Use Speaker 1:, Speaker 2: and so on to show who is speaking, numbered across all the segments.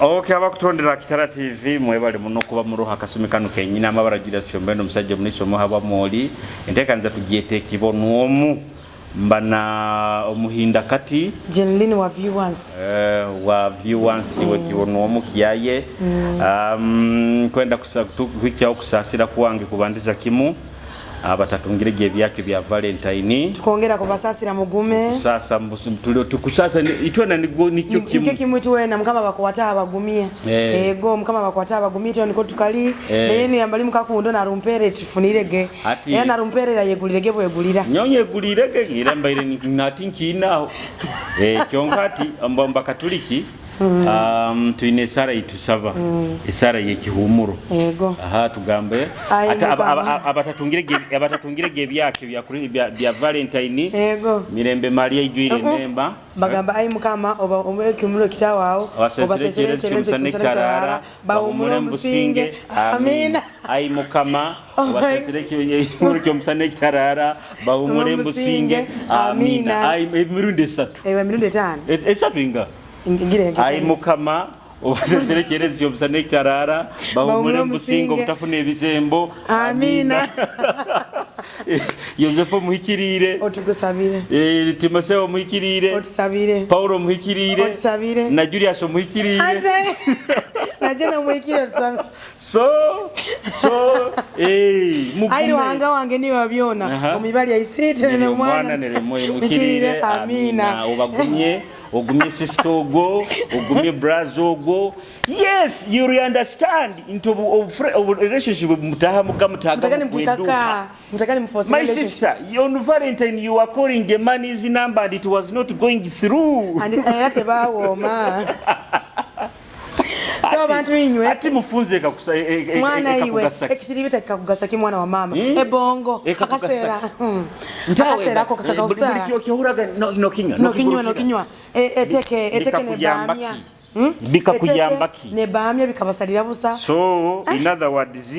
Speaker 1: Okay, abakutondera Kitara TV, mwebale muno kuba muroha akasumi kanu kenyini. Amabara Julius Shombendo, omusajja omuniisi omuhabwa mwoli enteekaniza tugyeta ekibonwomu mbana omuhinda kati
Speaker 2: Jenlin wa viewers.
Speaker 1: Wa viewers wekibonwomu kiyaye. Kwenda kuhikyaho okusaasira kwange kubandiza kimu abatatungire gye ebyakyo bya Valentine.
Speaker 2: Tukongera kubasasira, mugume.
Speaker 1: Kusasa tuli tukusasa itwena nigwo nikyo kimu.
Speaker 2: Nikyo kimu itwena. Mukama bakwata abagumye. Ego, Mukama bakwata abagumye, itwena niko tukali. Naye niyambali mukakundo narumpere tufunirege. Era narumperera yegulirege bwegulira.
Speaker 1: Nyonye egulirege ngira mbaire nati nkiinaho. Kyonka ati mba Katoliki. Twine esara yitusaba, esara y'ekihumuro.
Speaker 2: Ego.
Speaker 1: Aha tugambe
Speaker 2: Ai,
Speaker 1: ate
Speaker 2: Mukama.
Speaker 1: Abatatungire ge ebyakyo bya Valentine.
Speaker 2: Ego.
Speaker 1: Mirembe Maria ijwire enemba.
Speaker 2: Bagamba, ai Mukama, oba ekihumuro kitawaawo.
Speaker 1: Obasesere ekyerezi ky'omusana ekitarara, bahumure mubusinge,
Speaker 2: amina.
Speaker 1: Ai Mukama, obasesere ekihumuro ky'omusana ekitarara, bahumure mubusinge, amina. Ai, emirundi esatu.
Speaker 2: Ewa emirundi 5.
Speaker 1: Esatu inga.
Speaker 2: Ngire.
Speaker 1: Ai Mukama, obasesere ekyerezi ky'omusana ekitarara, bahumure mubusinge obutafuna ebizembo.
Speaker 2: Amina.
Speaker 1: Yosefu omuhikiriire.
Speaker 2: Otugusabire.
Speaker 1: Timoseo omuhikiriire.
Speaker 2: Otusabire.
Speaker 1: Paulo omuhikiriire.
Speaker 2: Otusabire.
Speaker 1: Na Julius omuhikiriire.
Speaker 2: Aze naje nomuhikire, otusabire.
Speaker 1: So mugume.
Speaker 2: Ai Ruhanga wange, niwe wa byona. Omibali aisiite.
Speaker 1: Neryo
Speaker 2: nomwana
Speaker 1: omwana neryo mukirire.
Speaker 2: Amina.
Speaker 1: Obagumye, ogumye sister ogwo, ogumye brother ogwo. Yes, you will understand nti obu relationship mutaha muga mutaga.
Speaker 2: Mtakani mkikaka, mtakani mforce.
Speaker 1: My sister, on Valentine you were calling the money's number and it was not going through.
Speaker 2: And era tebawooma. So abantu inywe
Speaker 1: Ati mufunze
Speaker 2: mwana iwe
Speaker 1: ekakugasa.
Speaker 2: Ekitiribi takikakugasa ki, mwana wa mama, ebongo.
Speaker 1: Ekakugasa.
Speaker 2: Akaseera, akaseera ako kakakausa.
Speaker 1: Kyohuraga nokinywa.
Speaker 2: Nokinywa, nokinywa. Eteke
Speaker 1: Bikakuyamba
Speaker 2: nebamya.
Speaker 1: ki? Bikakuyamba ki?
Speaker 2: Nebamya bikabasalira busa.
Speaker 1: So in other words,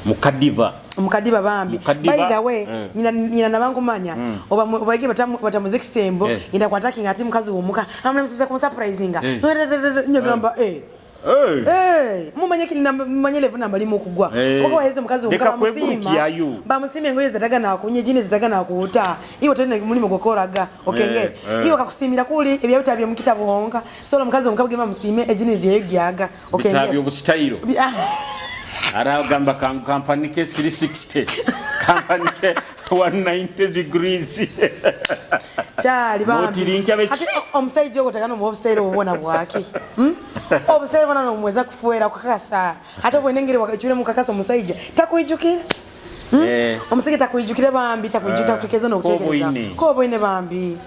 Speaker 1: mukadiba.
Speaker 2: Mukadiba bambi.
Speaker 1: Mukadiba,
Speaker 2: By the way, nyina nabankumanya oba obaige batamuze kisembo. Indakwatakinga ati mukazi womuka amulemuseza kumusurprisinga. Nyagamba
Speaker 1: Hey.
Speaker 2: Mumanye mumanye level namba limu kugwa. Oka waheze mukazi
Speaker 1: Leka
Speaker 2: womuka bamusima.
Speaker 1: kwegurukyayo.
Speaker 2: Bamusima engoye zitaga nakunye jini zitaga nakuuta iwe tena mulimo gwokoraga okenge. Iwe kakusimira kuli ebya bya mukitabu honka solo mukazi womuka bugema musime ejini ziyegyaga okenge.
Speaker 1: Bitabyo obusitayiro. Aragamba kampanike 360, kampanike 190 degrees.
Speaker 2: Kyali bambi.
Speaker 1: Notirinka
Speaker 2: Ate omusajja ogwo tagana omuwa obuseera obubona bwaki? Obuseera bwona nomuweza kufuera kukakasa, ate bwene engeri wakachule mukakasa, omusajja takwijukira. Omusajja takwijukira bambi, takwijukira, takutekeeza n'okutekereza.
Speaker 1: Koboine.
Speaker 2: Koboine bambi.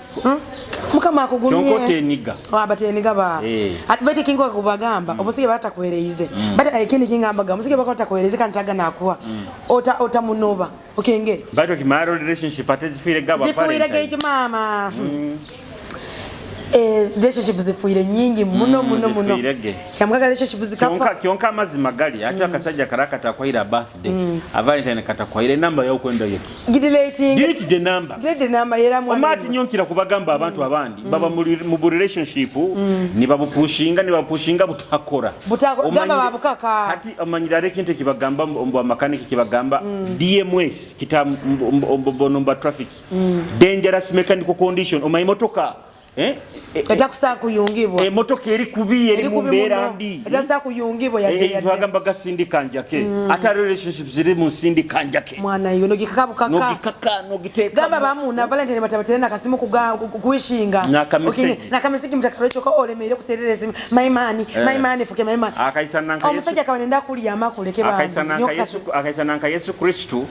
Speaker 2: Mukama akugumye.
Speaker 1: Kyonka oteniga.
Speaker 2: Bateniga ba. Ati bete kingo kubagamba omusajja batakuhereize, bata ekindi kingambaga omusajja bakatakuhereize kandi tagana akuwa ota munoba okengere.
Speaker 1: Baito kimaro relationship ate zifiire gaba.
Speaker 2: Zifuire geiji mama. Relationship zifuire nyingi muno muno muno.
Speaker 1: Zifuire ge.
Speaker 2: Kyamukaga relationship zikafa.
Speaker 1: Kyonka amazima gali ate akasajja kara katakwahira birthday, a Valentine katakwahira enamba yokwenda yeki.
Speaker 2: Gidilating.
Speaker 1: Delete the number.
Speaker 2: Delete the number era mwana.
Speaker 1: Omati nyonkira kubagamba abantu abandi baba mu bu relationship nibabupushinga nibabupushinga butakora.
Speaker 2: Gamba babukaka.
Speaker 1: Ati omanyira ari ekintu ekibagamba mbu amakaniki kibagamba DMS kita mbu traffic dangerous mechanical condition omanyi motoka.
Speaker 2: Etakusaa kuyungibwa.
Speaker 1: Emotoka eri kubi, eri
Speaker 2: Eri
Speaker 1: mu
Speaker 2: kubi
Speaker 1: mbeera
Speaker 2: muno.
Speaker 1: mbi.
Speaker 2: Etakusaa kuyungibwa yadde yadde.
Speaker 1: Twagamba gasindika njake, ate ari relationship ziri mu nsindika njake.
Speaker 2: Mwana iwe nogikaka bukaka.
Speaker 1: Nogikaka nogiteeka.
Speaker 2: Gamba bamuna Valentine batabatere nakasimu kuwishinga.
Speaker 1: Nakamesegi.
Speaker 2: Okay, nakamesegi mutakarechoka olemeire kuterera esimu. My money, my money fuke my money.
Speaker 1: Akaisa nanka Yesu.
Speaker 2: Omusajja akawa nenda kulya amakuleke bambi.
Speaker 1: Akaisa nanka Yesu, akaisa nanka Yesu Kristo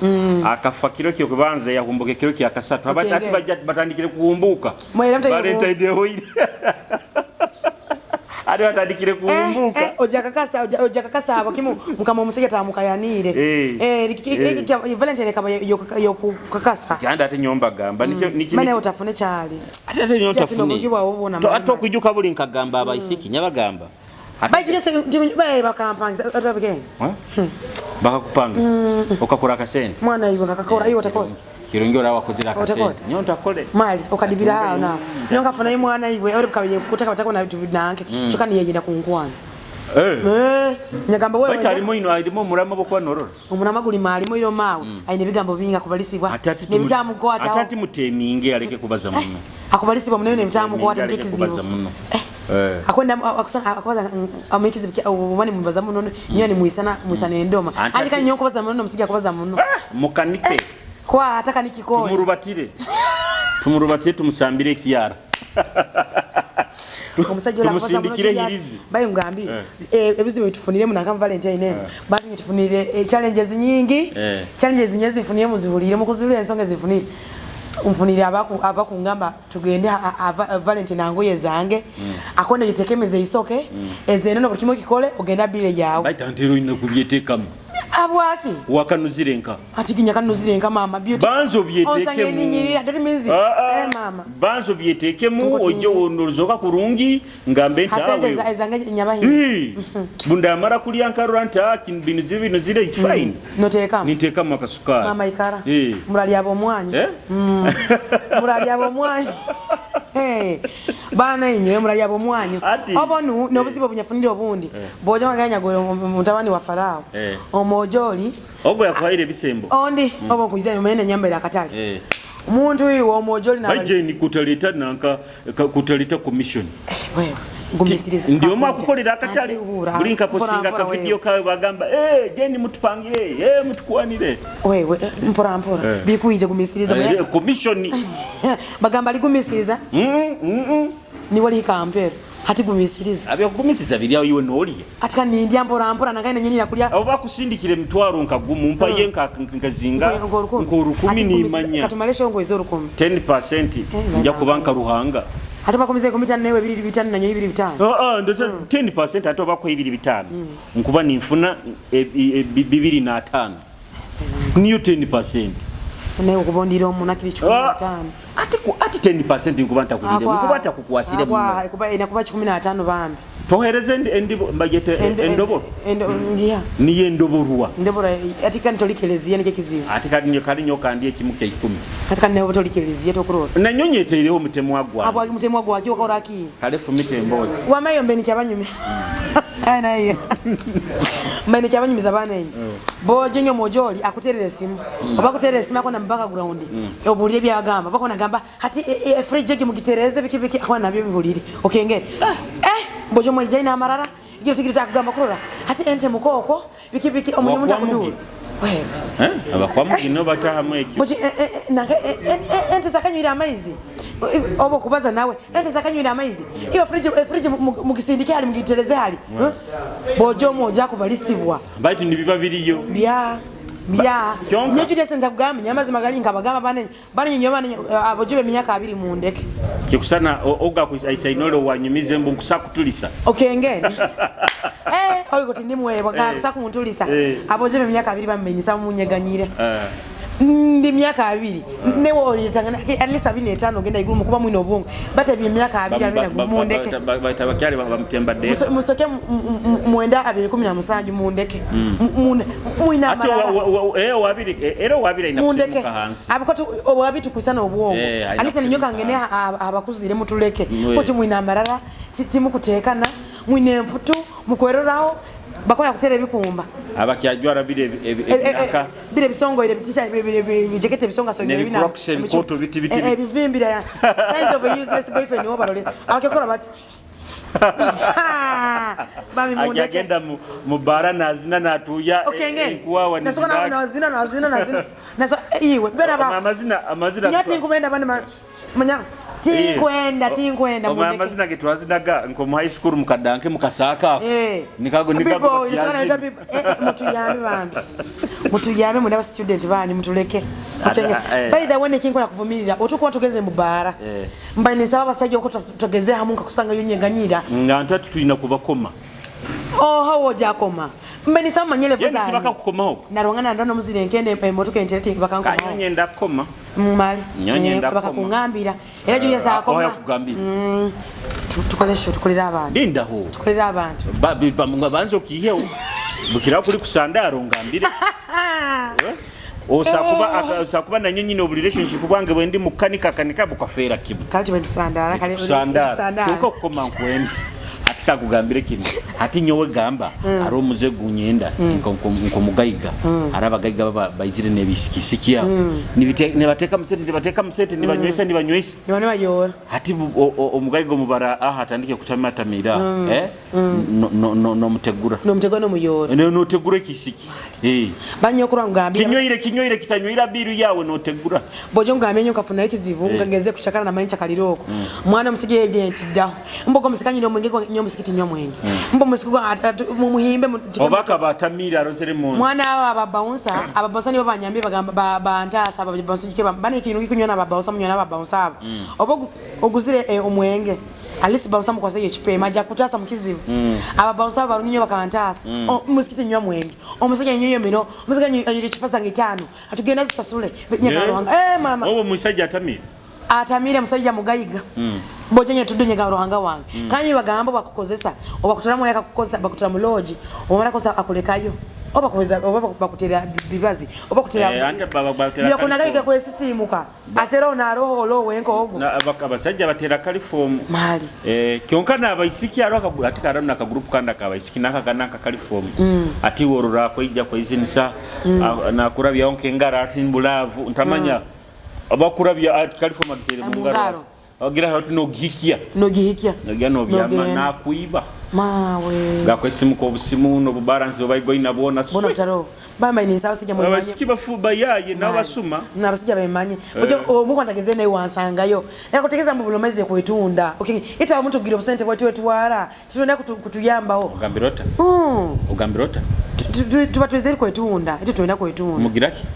Speaker 1: akafa kiro kyo kubanza yahumbuka kiro kya kasatu. Ati bajja batandikire kuhumbuka.
Speaker 2: Mwera mutayire
Speaker 1: Valentine hoire. Ati batandikire kuhumbuka.
Speaker 2: Ojakakasa abo kimu mukama omusajja tamukayanire. Valentine kaba yokukakasa.
Speaker 1: Kyanda ate nyomba gamba nikyo
Speaker 2: Mane otafune kyali.
Speaker 1: Ate ate nyomba
Speaker 2: Kyasino
Speaker 1: tafune.
Speaker 2: obugibwa obwo na
Speaker 1: Ate
Speaker 2: mama.
Speaker 1: okujuka buli nkagamba abaisiki nyabagamba.
Speaker 2: Bagire se baye bakampangisa otabike.
Speaker 1: Huh? Bakakupangisa okakora akasente.
Speaker 2: Mwana iwe kakakora, iwe otakora.
Speaker 1: Kirungi ora wakozire
Speaker 2: Otakora.
Speaker 1: akasente, nyo ntakole.
Speaker 2: Mali okadibira awo nawe nyo nkafunayo mwana iwe ori bukabiye kutaka batako na bintu binanke kyokka niyegenda kunkwana. Eh, nyagamba wewe.
Speaker 1: Baitu alimo ino, alimo omurama bwokuba norora.
Speaker 2: Omurama guli maalimo iro maawe aine ebigambo bingi akubalisibwa
Speaker 1: Ate ati
Speaker 2: nebitamukwataho.
Speaker 1: Ate ati muteminge aleke kubaza muno.
Speaker 2: Akubalisibwa munene nebitamukwata.
Speaker 1: Aleke
Speaker 2: Nikizibu.
Speaker 1: kubaza muno.
Speaker 2: Akwenda akubaza amikizibu obubani mubaza muno nyo ni muisana muisana endoma.
Speaker 1: Ante
Speaker 2: Ati kandi nyo kubaza muno musijja kubaza muno.
Speaker 1: Mukanike.
Speaker 2: Kwa ataka nikikole.
Speaker 1: Tumurubatire, tumurubatire, tumusambire ekiyara.
Speaker 2: Omusajja oyo akubaza muno.
Speaker 1: Tumusindikire
Speaker 2: Julius,
Speaker 1: hirizi.
Speaker 2: Bayi ngambire ebizibu bitufunire nanka Valentine eno basi tufunire challenges nyingi. Challenges nyingi zifunire muzihulire mukuzihulira ensonga zifunire mfunire abaku abakungamba tugende Valentine angoye zange akonde yitekemeze isoke ezeno buli kimwe kikole ogenda bile yawe.
Speaker 1: Baita ntero ina kubyeteekamu.
Speaker 2: Abwaki?
Speaker 1: Wakanuzire nka.
Speaker 2: Ati kinya kanuzire nka mama beauty.
Speaker 1: Banzo
Speaker 2: Onsange
Speaker 1: byeteekemu.
Speaker 2: ninyirira, that means
Speaker 1: Ah, ah.
Speaker 2: mama.
Speaker 1: Banzo byeteekemu.
Speaker 2: Nkotinye.
Speaker 1: Ojje onozoka kurungi ngambe nti
Speaker 2: Hasente
Speaker 1: awe.
Speaker 2: Ezange nyabahi.
Speaker 1: Eh, bundamara kulya nkarora nti ah, bino zire, bino zire, it's fine.
Speaker 2: Noteekamu.
Speaker 1: Niteekamu akasukaali.
Speaker 2: Mama ikara. Murali abo omwanyi.
Speaker 1: Eh?
Speaker 2: Murali abo omwanyi. Eh, bana inywe murali abo omwanyi.
Speaker 1: Ati.
Speaker 2: Obonu n'obuzibu obunyafunire obundi bojo nganya mutabani wa Farao. Omojoli.
Speaker 1: Ogwo yakuhaire ebisembo.
Speaker 2: Ondi obo nkuiza mene nyambere akatale. Omuntu uyu omojoli na
Speaker 1: Baije ni kutaleta nanka kutaleta commission.
Speaker 2: Wewe gumisiriza.
Speaker 1: Ndi omu akukolera akatale.
Speaker 2: Ati ubura.
Speaker 1: Buli nkaposinga
Speaker 2: Mpora, mpora
Speaker 1: ka video
Speaker 2: wewe.
Speaker 1: kawe bagamba jeni mutupangire, mutukwanire.
Speaker 2: Wewe mpora mpora. Bikuije gumisiriza.
Speaker 1: Commission.
Speaker 2: Bagamba ligumisiriza. Ni wali kampero hati gumisiriza.
Speaker 1: Abyakugumisiza biri awo iwe nolya.
Speaker 2: Ati kandi ndya mpora mpora nangaine nyini nakulya.
Speaker 1: Abo bakusindikira emitwaro nkagumu mpaye nkazinga
Speaker 2: Nko
Speaker 1: nkorukumi
Speaker 2: Ati
Speaker 1: nimanya.
Speaker 2: Katumalisha ngo izo 10.
Speaker 1: 10% nja kuba nka Ruhanga.
Speaker 2: Hata bakomize ku mitano newe 2 5 nanyo 2 5.
Speaker 1: Ah, ah, ndota 10% ate obako 2 5 nkuba ninfuna 205 niyo 10%.
Speaker 2: Naye okubondira omunakiri 15.
Speaker 1: Ate ate 10% nkuba ntakulire, nkuba ntakukwasire muno.
Speaker 2: Kuba inakuba 15 bambi.
Speaker 1: Tohereze endibo mbagete endobo.
Speaker 2: Ngiya.
Speaker 1: Niyo endoborwa.
Speaker 2: Ndobora ati kandi tolikelezia nikyo kizibu.
Speaker 1: Ate kali nyo kali nyo kandi ekimu kya 10.
Speaker 2: Ati kandi nawe tolikelezia tokurora.
Speaker 1: Nanyonyi eteireho omutemwa gwange.
Speaker 2: Abo mutemwa gwaki okora ki?
Speaker 1: Kale fumite emboozi.
Speaker 2: Wamayo mbeni kyabanyumi. Ai naye. Mbeni kyabanyumiza bana enyi. Boje nyo mojoli akuterera esimu. Oba kuterera esimu akona mu background. Obulire byagamba. Bakona gamba hati fridge egi mugitereze biki biki akona nabyo bihulire. Okengere. Boje mwe na amarara. Igira tikiri takugamba kurora. Hati ente mukoko biki biki omunye muntu
Speaker 1: Wakwamugi.
Speaker 2: akudura. Wewe.
Speaker 1: Eh? Abakwamugi no batahamu ekyo.
Speaker 2: Boje nange ente zakanywira amaizi. Obo kubaza nawe ente zakanywira amaizi. Iyo fridge mugisindike hali mugitereze hali. Boje omoja kubalisibwa.
Speaker 1: Baitu nibiba biriyo.
Speaker 2: Bya bya
Speaker 1: Kyonka.
Speaker 2: Nyo Julius ntakugamba nyamazi magali nkabagamba bane bane nyo bane aboje be minyaka abiri mundeke.
Speaker 1: Kikusana oga kuisainole wanyumize mbu nkusakutulisa.
Speaker 2: Okengene. Oliko tindimwe baka kusakuntulisa. Aboje be minyaka abiri bamenyisa munyeganyire. Ndi myaka abiri newe olitangana at least 75 ogenda iguru mukuba mwino obwongo bate bye myaka abiri abiri mundeke.
Speaker 1: Baita bakyali bamutemba deka.
Speaker 2: Musoke mwenda 2017 mundeke. Mwina
Speaker 1: Ate
Speaker 2: amalala.
Speaker 1: Wabiri era wabiri ina
Speaker 2: Mundeke.
Speaker 1: kusimuka hansi.
Speaker 2: Abikotu owabi tukusana obwongo.
Speaker 1: Alina
Speaker 2: Alisa ninyoka
Speaker 1: kusimuka
Speaker 2: ngene
Speaker 1: hansi.
Speaker 2: Abakuzire mutuleke. Kuti mwina amalala timukutekana mwine emputu mukweroraho bakola kutera ebikumba.
Speaker 1: Abakyajwara bire ebinaka.
Speaker 2: Bire bisongoire bitisha bijekete bisonga songere
Speaker 1: Ne crocs, ebikoto biti biti biti.
Speaker 2: Ebivimbira ya signs of a useless boyfriend niwo barole abakekora bati bami mundeke.
Speaker 1: Agenda mu bara nazina natuya
Speaker 2: Okengene.
Speaker 1: Enkuwawa
Speaker 2: Nasoka
Speaker 1: nizibaki.
Speaker 2: nazina nazina nazina naso iwe bera ba
Speaker 1: Amazina amazina
Speaker 2: nyati nkumenda bana manya tinkwenda tinkwenda
Speaker 1: Oma
Speaker 2: mundeke.
Speaker 1: amazina ge twazinaga nko mu high school mukadanke mukasaka ako. Nikago
Speaker 2: Big
Speaker 1: nikago
Speaker 2: boy,
Speaker 1: bakiyazina.
Speaker 2: nisana nita mutuyambe bambi. Mutuyambe munda student banyu mutuleke. Okenge. By the way nekinkola kuvumirira otukuba tugeze mu baara. Mba nisaba abasajja oko tugeze hamu nkakusanga yo nyeganyira.
Speaker 1: Nga ntatu tulina kubakoma.
Speaker 2: Oho wojakoma. Mba nisaba manyele
Speaker 1: Yeni
Speaker 2: vuza.
Speaker 1: tibaka kukomaho.
Speaker 2: Narwangana ndono muzire nkende emotoka enterete bakankoma.
Speaker 1: Kanyonye ndakoma.
Speaker 2: Mumali.
Speaker 1: Nyonye ndakoma.
Speaker 2: Bakakungambira. Era Julius akoma.
Speaker 1: Aho yakugambira.
Speaker 2: Tukole show tukolera abantu.
Speaker 1: Lindaho.
Speaker 2: Tukolera abantu.
Speaker 1: Banza okiyewo. Bukira kuri kusandara ongambire. Osakuba osakuba nanyo nyine obu relationship bwange bwendi mukanika kanika bukafeera kimu.
Speaker 2: Kati bwetusandara
Speaker 1: kale tusandara. Kyonka okukoma nkwenda. Hati kakugambire kinu. Hati nyowe gamba ari omuze gunyenda nkomugaiga. Ari abagaiga baba baizire nebisikisiki aho. Nibateka musente nibateka musente nibanywesa nibanywesa.
Speaker 2: Nibayora.
Speaker 1: Hati omugaiga omubara aha atandike kutamatamira nomutegura.
Speaker 2: Nomutegura nomuyora.
Speaker 1: Notegura ekisiki.
Speaker 2: Banyokuru ngambira.
Speaker 1: Kinyoire kinyoire kitanyoira biru yawe notegura.
Speaker 2: Bojo ngambye nyo kafuna ekizibu ngageze kuchakara na mani chakaliro oko. Mwana musige agent da. Mbogo musikanyi no mwenge nyo musikiti nyo mwenge. Mbo musikugo mumuhimbe
Speaker 1: obaka batamira arozere mu.
Speaker 2: Mwana aba bouncer, aba bouncer nibo banyambye bagamba bantasa aba bouncer jike bane kintu kikunywa na aba bouncer munywa na aba bouncer abo. Obo oguzire omwenge. Alisi bouncer mukwase yechipe maja kutasa mukizibu. Aba bouncer barunyo bakantasa. Musikiti nyo mwenge. Omusajja nyoyo mino, omusajja nyoyo chipa zange 5. Atugenda zisasule. Nyaka mama.
Speaker 1: Obo musajja atamire.
Speaker 2: Atamire musajja mugayiga. Boje nye tudunye ga ruhanga wange. Kanyi bagamba bakukozesa, obakutola yaka kukoza bakutola mu lodge, omara kosa akulekayo. Oba kuweza oba bakutera bibazi, oba kutera.
Speaker 1: Ante baba bakutera.
Speaker 2: Ndio kuna gayiga kwesisimuka. Atera ona roho lo wenko ogo.
Speaker 1: Na abasajja batera caliform.
Speaker 2: Mali.
Speaker 1: Kyonka na abaisiki aro akagura ati karano akagroup kanda kabaisiki nakagana ka caliform. Ati worora kwijja kwezinisa na kurabya onke ngara ati mbulavu ntamanya. Abakurabya caliform agitere mu ngaro. Agira hati no gihikia.
Speaker 2: No gihikia.
Speaker 1: Nogia no byama na kuiba.
Speaker 2: Mawe.
Speaker 1: Gakwesimuka obusimu no bubalance obayigo inabona.
Speaker 2: Bona taro. Bamba ni sawa sija mwimanye.
Speaker 1: Abasiki bafuba yaye na basuma.
Speaker 2: Na basija bemanye. Ojo omuko atageze naye wansangayo. Yakutegeza mu bulomeze kwetunda. Okay, ita omuntu gira obusente bwatu wetwara. Titunda kutuyambaho.
Speaker 1: Ogambirota. Ogambirota.
Speaker 2: Tuba twezeri kwetunda. Ito tuenda kwetunda.
Speaker 1: Mugiraki.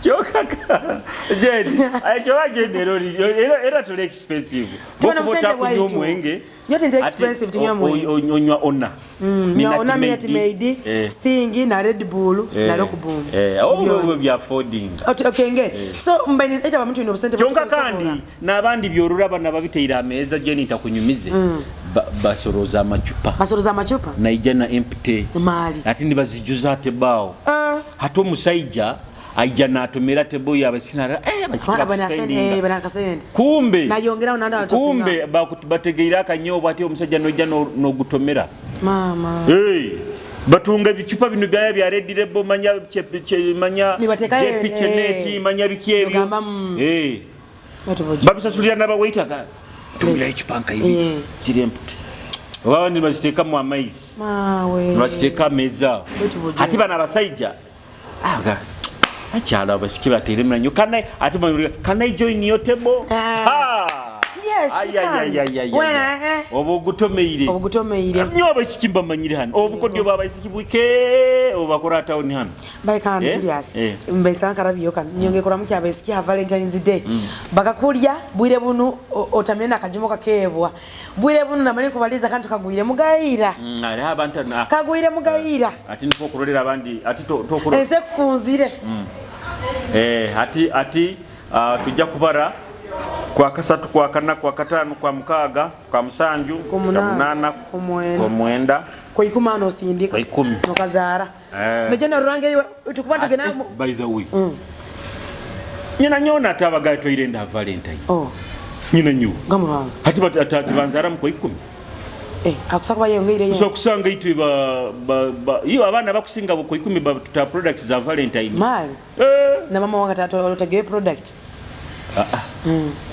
Speaker 1: Kyokaka. Jeni, ayo jeni era tuli expensive.
Speaker 2: Boko kunywa
Speaker 1: mwenge.
Speaker 2: Yote ndi expensive tinywa mwenge.
Speaker 1: Onywa ona.
Speaker 2: Ona Minute Maid, Sting na Red Bull na Rock Boom.
Speaker 1: Oh bya affording.
Speaker 2: Okay nge. So mbaini eta bamuntu ino obusente.
Speaker 1: Kyonka kandi nabandi byorura bana babiteira ameza jeni takunyumize. Basoroza amachupa.
Speaker 2: Basoroza amachupa?
Speaker 1: Naija na empty.
Speaker 2: Mali.
Speaker 1: Ati nibazijuza atebao. Hatu omusajja aija natomera tebo ya basina kumbe
Speaker 2: nayongera onanda
Speaker 1: kumbe bategeira akanyobo ati omusajja noija no gutomera
Speaker 2: mama
Speaker 1: batunga bichupa bino byaya bya Red Label manya manya JP Cheneti manya biki ebyo babisasulira n'abawaita ka tumira ekipanka ibi ziri empty oba ni baziteeka mu amaizi
Speaker 2: mawe
Speaker 1: baziteeka ameza ati bana abasajja aga akyalo abasiki batere mnanyo can I join your table?
Speaker 2: Ha! Yes.
Speaker 1: Ay. Obugutomeire.
Speaker 2: Obugutomeire.
Speaker 1: Nyo abasiki mbamanyire hano. Obukodyo babasiki bwike obakora town hano.
Speaker 2: Bai kan Julius. Mbesa karabyo kan nyonge kora mukya abasiki ha Valentine's Day. Bakakulya bwire bunu otamena kajumo kakebwa. Bwire bunu namali kubaliza kantu kagwire mugayira.
Speaker 1: Ari abantu na
Speaker 2: kagwire mugayira.
Speaker 1: Ati niko kurolera abandi ati to to
Speaker 2: Ese kufunzire.
Speaker 1: Ati tujja kubara kwa kasatu kwa kana kwa katano kwa mukaga kwa musanju kwa munana kwa mwenda
Speaker 2: kwa ikumi ano sindika
Speaker 1: kwa ikumi
Speaker 2: nokazara nejana rurange tukubata tugena
Speaker 1: by the way nyina nyona atabaga toirenda Valentine nyina nyu
Speaker 2: gamuranga
Speaker 1: hati batati banzara mu ikumi
Speaker 2: akusaka bayongeire
Speaker 1: yo so kusanga itwe ba iyo abana bakusinga ku ikumi ba tuta products za Valentine
Speaker 2: mali na mama wanga tatu otage product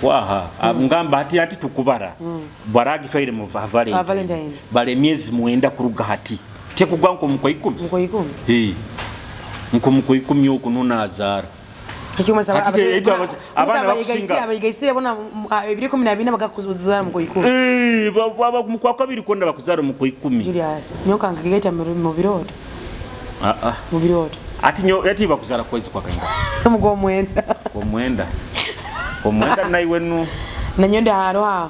Speaker 1: Waha ngamba hati hati tukubara baragi twaire mu Valentine bale miezi muenda kuruga hati tekugwa nko mu ikumi
Speaker 2: mu ikumi
Speaker 1: nko mu ikumi uko nuna azara
Speaker 2: abana bakusinga abayigaisire bona 2014 bakakuzara mu ikumi
Speaker 1: baba mu kwa kabiri konda bakuzara mu ikumi
Speaker 2: Julius nyoka ngigaita mu birodo mu birodo
Speaker 1: ati nyo ati bakuzara kwezi kwa kanga
Speaker 2: mu go mwenda
Speaker 1: omwenda naiwe nu
Speaker 2: nanyonde haro ha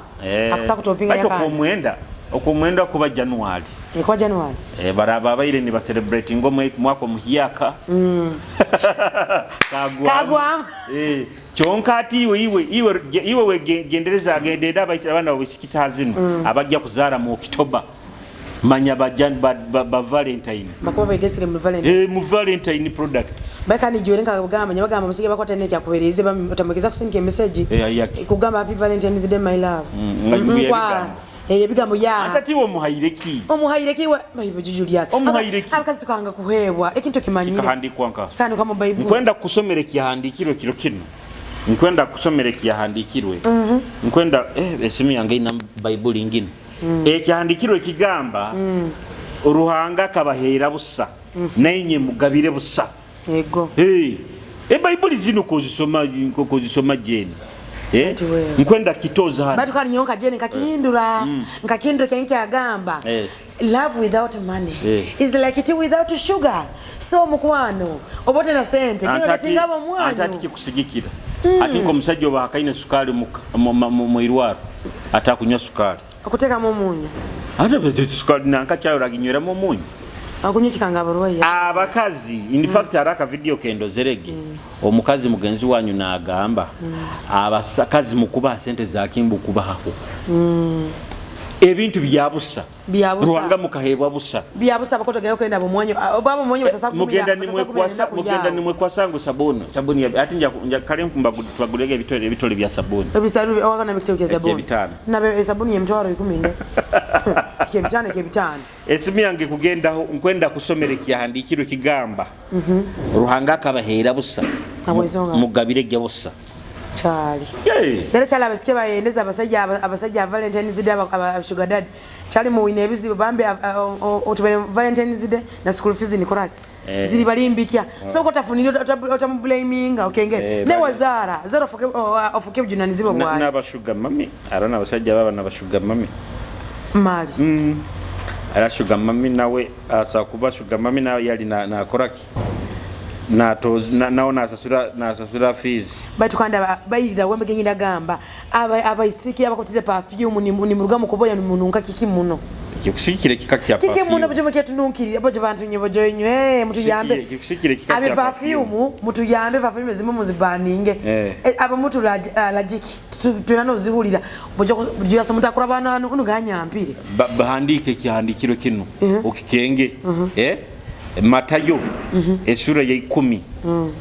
Speaker 2: akusa kutopinga
Speaker 1: yaka omwenda Okwomwenda kuba January.
Speaker 2: Kuba January.
Speaker 1: Baraba abaire niba celebrating omwaka omuhyaka. Kagwamu.
Speaker 2: Kagwamu.
Speaker 1: Kyonka ati iwe iwe iwe iwe wegendereza agendera abaana bawisiki saha zino abajja kuzaara mu October. Manya ba, ba, ba, ba Valentine.
Speaker 2: Bakuba begesire mu Valentine.
Speaker 1: Mu Valentine products.
Speaker 2: Baka ni jiwe nka kugamba nyabagamba musige bakwata ne kyakuhereze otamwegeza kusindika message. Kugamba happy Valentine's Day my love.
Speaker 1: Kwa
Speaker 2: ebigambo ya.
Speaker 1: Ate tiwo muhaire ki?
Speaker 2: Omuhaire ki wa Bible Julius.
Speaker 1: Omuhaire ki?
Speaker 2: Abakazi tukanga kuhebwa ekintu kimanyire.
Speaker 1: Kikahandikwa nka.
Speaker 2: Kandi kwa mu Bible.
Speaker 1: Nkwenda kusomera ekihandikirwe kiro kino. Nkwenda kusomera ekihandikirwe. Nkwenda esimu yange ina Bible ingine. Ekihandikirwe kigamba Ruhanga kabahera busa nainye mugabire busa.
Speaker 2: Yego.
Speaker 1: Bible zino kozisoma jeni. Nkwenda kitoza hano.
Speaker 2: Batu kani nyonka jeni nkakihindura. Nkakihindura kenki agamba. Love without money is like tea without sugar. So mukwano obote na sente kino katingabo mwanyo.
Speaker 1: Antati kikusigikira. Ati nko musajja oba hakaine sukali mu irwaro atakunywa sukali.
Speaker 2: Okuteka mu munyo.
Speaker 1: Ate sukali nanka chayo raginywera mu munyo.
Speaker 2: Akunywa kikanga abarwayi.
Speaker 1: Abakazi in fact araka video kendo zerege. Omukazi mugenzi wanyu nagamba abasakazi mukuba sente za kimbu kubaho. Ebintu bya busa. Ruhanga mukahebwa busa.
Speaker 2: Bya busa bakoto gayo kwenda bomwanyo. Obabo mwanyo batasakumira.
Speaker 1: Mugenda nimwe kwasangu sabuni. Sabuni ati nja kale mkumba tubagulege ebitole bya sabuni.
Speaker 2: Ebisalu wakana ebitole bya sabuni. Na sabuni ya mtwaro 10 nde. Kebitano kebitano.
Speaker 1: Esimu yange kugenda nkwenda kusomera ekihandikirwe kigamba. Ruhanga akabahera busa. Mugabire gya busa.
Speaker 2: Chali. Lero chali abasike bayendeza abasajja Valentine's Day aba sugar daddy. Chali muwine ebizibu bambe otubere Valentine's Day na school fees ni koraki. Ziri balimbikia. So kotafunira otamublaminga okenge. Ne wazara zero foke ofuke bujunanizibwa bwayo.
Speaker 1: Na bashuga mami, arana abasajja baba na bashuga mami.
Speaker 2: Mali.
Speaker 1: Ara sugar mami nawe asa kuba sugar mami nawe yali na koraki. Na toz na nasasura fees.
Speaker 2: Batu kanda bayida wembe gengida gamba abaisiki abakotire perfume ni muruga mukuboya ni mununka kiki muno.
Speaker 1: Kikusikire kika kya perfume.
Speaker 2: Kiki muno byo mketununkirira bojo bantu nyebo joinywe mutuyambe.
Speaker 1: Kikusikire kika kya
Speaker 2: perfume. Perfume mutuyambe perfume zimu muzibaninge. Aba mutu lajiki tunano zihulira bojo yasa mutakura bana unuganyampire.
Speaker 1: Bahandike kihandikiro kino okikenge. Matayo esura ya 10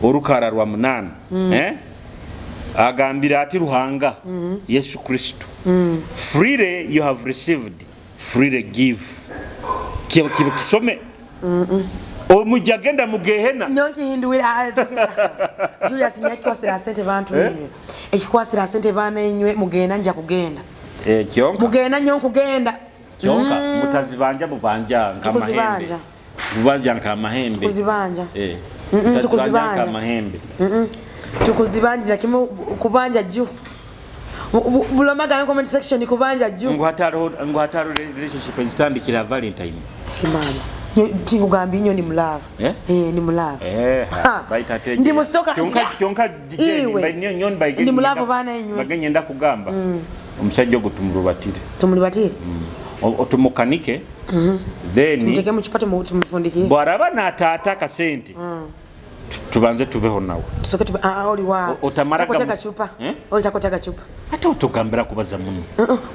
Speaker 1: orukara rwa 8 agambira ati Ruhanga Yesu Kristo freely you have received freely give. Kisome omujagenda mugehena
Speaker 2: nyonki hinduira Julius nyakikwasira sente bantu inywe ekikwasira sente bana inywe mugenda nja kugenda
Speaker 1: kyonka
Speaker 2: mugenda nyo kugenda
Speaker 1: kyonka mutazibanja mubanja nka mahembe Kubanja nka mahembe.
Speaker 2: Tukuzibanja. Tukuzibanja
Speaker 1: nka mahembe.
Speaker 2: Tukuzibanja kimu kubanja juu. Bulomaga mu comment section kubanja juu.
Speaker 1: Ngo hataro relationship zitandikira Valentine.
Speaker 2: Kimama. Tingugambi nyo ni mlove. Ni mlove.
Speaker 1: Baita teje.
Speaker 2: Ndi musoka
Speaker 1: kyonka nyon by
Speaker 2: ndi mlove bana inywe.
Speaker 1: Bagenye nda kugamba. Omusajja ogwo tumulubatire.
Speaker 2: Tumulubatire.
Speaker 1: Otumukanike. Then
Speaker 2: tumuteke mu kipato tumufundikie.
Speaker 1: Bwaraba na tata kasente. Tubanze tubeho nawe.
Speaker 2: Tusoke tube oli wa.
Speaker 1: Otamara
Speaker 2: kotega chupa. Oli takotega chupa.
Speaker 1: Ate otugambira kubaza muno.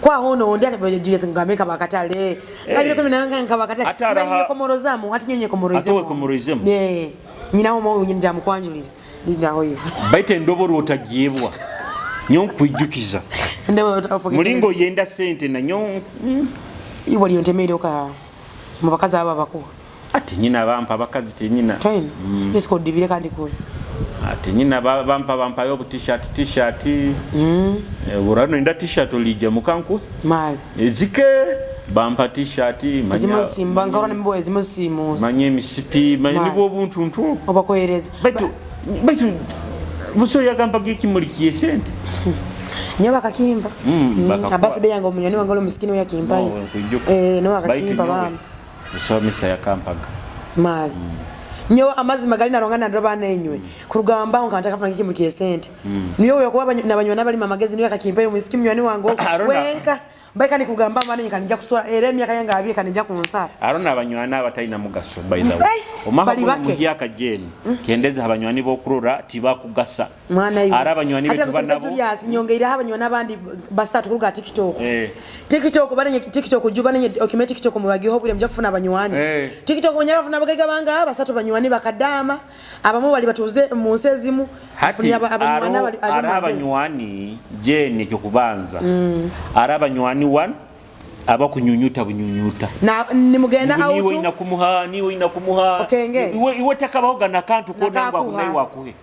Speaker 2: Kwa hono ndi ate Julius ngambe kabakatale. Kabire kumi nanga kabakatale. Nanye komorozamu ati nyonye komorozemu.
Speaker 1: Ate komorozemu.
Speaker 2: Nyina ho nyina jamukwanjulira. Ndindaho hiyo.
Speaker 1: Baite ndoboro otagiyebwa. Nyonkwijukiza. Mulingo yenda sente na nyo
Speaker 2: iwe liyontemere oka mu bakazi aba bakuwa.
Speaker 1: Ati nyina bampa bakazi tinyina.
Speaker 2: Time. Yes kodibire kandi kuyo.
Speaker 1: Ati nyina bampa yo t-shirt. Urano inda t-shirt olije mukanku.
Speaker 2: Mali.
Speaker 1: Ezike bampa t-shirt
Speaker 2: manya. Zimo simba ngora nembo zimo simu.
Speaker 1: Manye misipi manye nibo buntu ntu.
Speaker 2: Obakohereza.
Speaker 1: Baitu muso yagamba gikimulikiye sente.
Speaker 2: Nyoba kakimba. Abaside yange omunyoni wange olo musikini yakimpa. No akakimba bambi.
Speaker 1: Musomesa yakampaga.
Speaker 2: Mali. Nyo amazima gali narongana ndo bana enywe. Kurugamba nka kafuna kikimulikiye sente. Niyo yokuba nabanywa nabali mamagezi niyo akakimpa yo musikini munywani wange wenka. Mbaika nikugamba mani kanija kuswara era emyaka yange abiri kanija kunsara.
Speaker 1: Arona abanywani abatalina mugaso, by the way. Omwaka
Speaker 2: bali
Speaker 1: guno
Speaker 2: bake.
Speaker 1: Muhyaka Jane, kendeza abanywani bokurora tibakugasa.
Speaker 2: Mwana iwe.
Speaker 1: Ari abanywani
Speaker 2: Ate
Speaker 1: betuba
Speaker 2: Kusese
Speaker 1: nabo.
Speaker 2: Julius nyongeireho abanywani abandi basatu kuruga TikTok. TikTok banenye TikTok ju banenye okime TikTok muragiho bure mujja kufuna abanywani. TikTok onye bafuna abagaiga banga basatu banywani bakadama abamu bali batuze mu nsi ezimu.
Speaker 1: Hati
Speaker 2: Bafunye abanywani abali
Speaker 1: ari
Speaker 2: mu magezi.
Speaker 1: Abanywani Jane ekyokubanza. Ari abanywani one abakunyunyuta bunyunyuta.
Speaker 2: Na nimugenda
Speaker 1: Niwe
Speaker 2: auto.
Speaker 1: ina kumuha, niwe ina kumuha.
Speaker 2: Okenge.
Speaker 1: Iwe takabaho na kantu kona ngwa
Speaker 2: Nakakuha.
Speaker 1: kunayi wakuhe.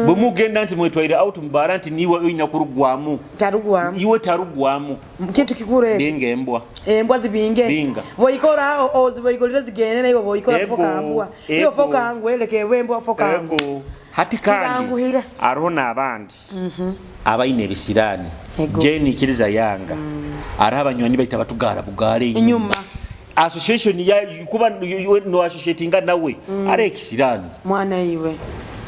Speaker 1: Bwe mugenda nti mwetwaire out mubara nti niwe oyina kurugwamu.
Speaker 2: Tarugwamu.
Speaker 1: Iwe tarugwamu.
Speaker 2: Kintu kikuru ekyo.
Speaker 1: Binga embwa.
Speaker 2: Embwa zibinge.
Speaker 1: Binga.
Speaker 2: Boikora oziboigolire zigende nayo boikora
Speaker 1: Ego,
Speaker 2: foka mbwa. Iyo
Speaker 1: ego.
Speaker 2: foka ngwe leke embwa foka ngwe.
Speaker 1: Ego. Hati kandi
Speaker 2: Tibanguhira.
Speaker 1: ariho n'abandi abaine ebisiraani.
Speaker 2: Ego.
Speaker 1: Jane ikiriza yanga. Ariho abanywani baita batugara bugare
Speaker 2: Inyuma.
Speaker 1: inyuma. Association ya kuba no associatinga nawe ari ekisiraani.
Speaker 2: Mwana iwe.